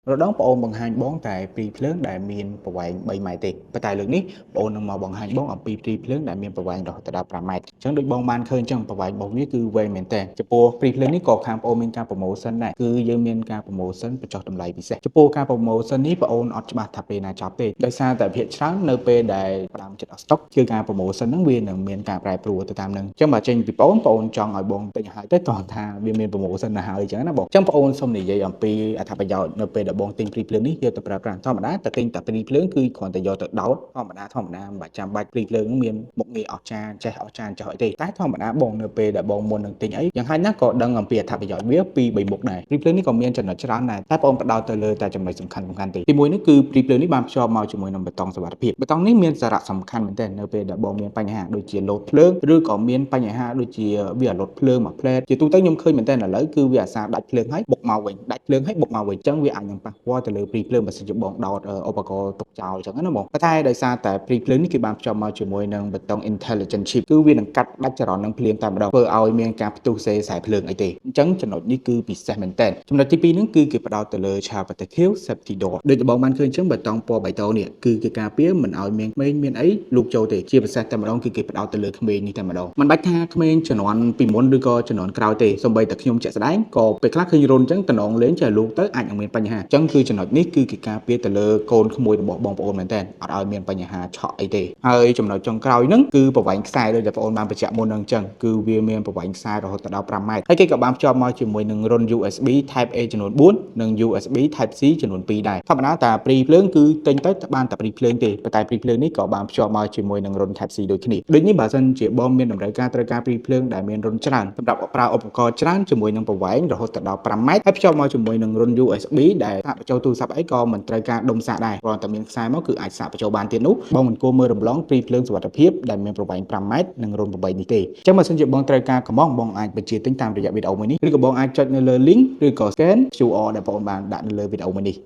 រដងប្អូនបង្ហាញបងតែព្រីភ្លើងដែលមានប្រវែង3ម៉ែត្រទេប៉ុន្តែលើកនេះប្អូននឹងមកបង្ហាញបងអំពីព្រីភ្លើងដែលមានប្រវែងរហូតដល់5ម៉ែត្រអញ្ចឹងដូចបងបានឃើញអញ្ចឹងប្រវែងរបស់វាគឺវែងមែនតើចំពោះព្រីភ្លើងនេះក៏ខាងប្អូនមានការ promotion ដែរគឺយើងមានការ promotion បញ្ចុះតម្លៃពិសេសចំពោះការ promotion នេះប្អូនអត់ច្បាស់ថាពេលណាចប់ទេដោយសារតែភាគច្រើននៅពេលដែលផ្ដើមចិត្តអស់ stock គឺការ promotion ហ្នឹងវានឹងមានការប្រែប្រួលទៅតាមនឹងអញ្ចឹងបើចេញពីប្អូនប្អូនចង់ឲ្យបងទិញឲ្យទៅតោះថាវាមាន promotion ទៅហើយអញ្ចឹងណាបងអញ្ចឹងប្អូនសូមនិយាយអំពីអត្ថប្រយោជន៍នៅពេលដែលបងទិញព្រីភ្លើងនេះយកទៅប្រើប្រាស់ធម្មតាតែទិញតែព្រីភ្លើងគឺគ្រាន់តែយកទៅដោតធម្មតាធម្មតាមិនបាច់ចាំបាច់ព្រីភ្លើងហ្នឹងមានមុខងារអស្ចារ្យចេះអស្ចារ្យចោះអីទេតែធម្មតាបងនៅពេលដែលបងមុននឹងទិញអីយ៉ាងហោចណាស់ក៏ដឹងអំពីអត្ថប្រយោជន៍វាពី3មុខដែរព្រីភ្លើងនេះក៏មានចំណុចច្រើនដែរតែបងផ្ដោតទៅលើតែចំណុចសំខាន់សំខាន់ទេទីមួយនេះគឺព្រីភ្លើងនេះបានភ្ជាប់មកជាមួយនឹងបេតុងសុវត្ថិភាពបេតុងនេះមានសារៈសំខាន់មែនទែននៅពេលដែលបងមានបញ្ហាដូចជាលោតភ្លើងឬក៏មានបញ្ហាដូចជាវាលោតភ្លើងមួយផ្លែតជាទូទៅខ្ញុំឃើញមែនទែនឥឡូវគឺវាអាសាដាច់ភ្លើងហើយបុកមកវិញដាច់ភ្លើងហើយបុកមកវិញអញ្ចឹងវាអាចនឹងប៉ះពាល់ទៅលើព្រីភ្លើងបើសិនជាបងដោតឧបករណ៍ទុកចោលអញ្ចឹងណាបងប៉ុន្តែដោយសារតែព្រីភ្លើងនេះគឺបានភ្ជាប់មកជាមួយនឹងបេតុង intelligent chip គឺវានឹងកាត់ដាច់ចរន្តនឹងភ្លាមតែម្ដងធ្វើឲ្យមានការផ្ទុះសេខ្សែភ្លើងអីទេអញ្ចឹងចំណុចនេះគឺពិសេសមែនទែនចំណុចទី2ហ្នឹងគឺគេផ្ដោតទៅលើ child protective safety door ដូចបងបានឃើញអញ្ចឹងបេតុងពណ៌បៃតងនេះគឺគេការពារមិនឲ្យមានក្មេងមានអីលូកចូលទេជាពិសេសតែម្ដងគឺគេផ្ដោតទៅលើក្មេងនេះតែម្ដងមិនបាច់ថាក្មេងជំនាន់ពីមុនឬក៏ជំនាន់ក្រោយទេសូម្បីតែខ្ញុំជាក់ស្ដែងក៏ពេលខ្លះឃើញរុនអញ្ចឹងតំណងលេងចេះលូកទៅអាចនឹងមានបញ្ហាអញ្ចឹងគឺចំណុចនេះគឺគេការពារទៅលើកូនក្មួយរបស់បងប្អូនមែនតើអត់ឲ្យមានបញ្ហាឆក់អីទេហើយចំណុចចុងក្រោយហ្នឹងគឺប្រវែងខ្សែដូចដែលបងប្អូនបានបញ្ជាក់មុនហ្នឹងអញ្ចឹងគឺវាមានប្រវែងខ្សែរហូតដល់5ម៉ែត្រហើយគេក៏បានភ្ជាប់មកជាមួយនឹងរន្ធ USB Type A ចំនួន4និង USB Type C ចំនួន2ដែរធម្មតាតាព្រីភ្លើងគឺទិញទៅបានតែព្រីភ្លើងទេប៉ុន្តែព្រីភ្លើងនេះក៏បានភ្ជាប់មកជាមួយនឹងរន្ធ Type C ដូចគ្នាដូចនេះបើសិនជាបងមានតម្រូវការត្រូវការព្រីភ្លើងដែលមានរន្ធច្រើនសម្រាប់ប្រើឧបករណ៍ច្រើនជាមួយនឹងប្រវែងរហូតដល់5ម៉ែត្រហើយភ្ជាប់មកជាមួយនឹងរន្ធ USB ដែលសាកបញ្ចូលទូរស័ព្ទអីក៏មិនត្រូវការដុំសាកដែរគ្រាន់តែមានខ្សែមកគឺអាចសាកបញ្ចូលបានទៀតនោះបងមិនគួរមើលរំលងព្រីភ្លើងសុវត្ថិភាពដែលមានប្រវែង5ម៉ែត្រនិងរន្ធ8នេះទេអញ្ចឹងបើសិនជាបងត្រូវការកម្មង់បងអាចបញ្ជាទិញតាមរយៈវីដេអូមួយនេះឬក៏បងអាចចុចនៅលើ link ឬក៏ scan QR ដែលបងបានដាក់នៅលើវីដេអូមួយនេះ។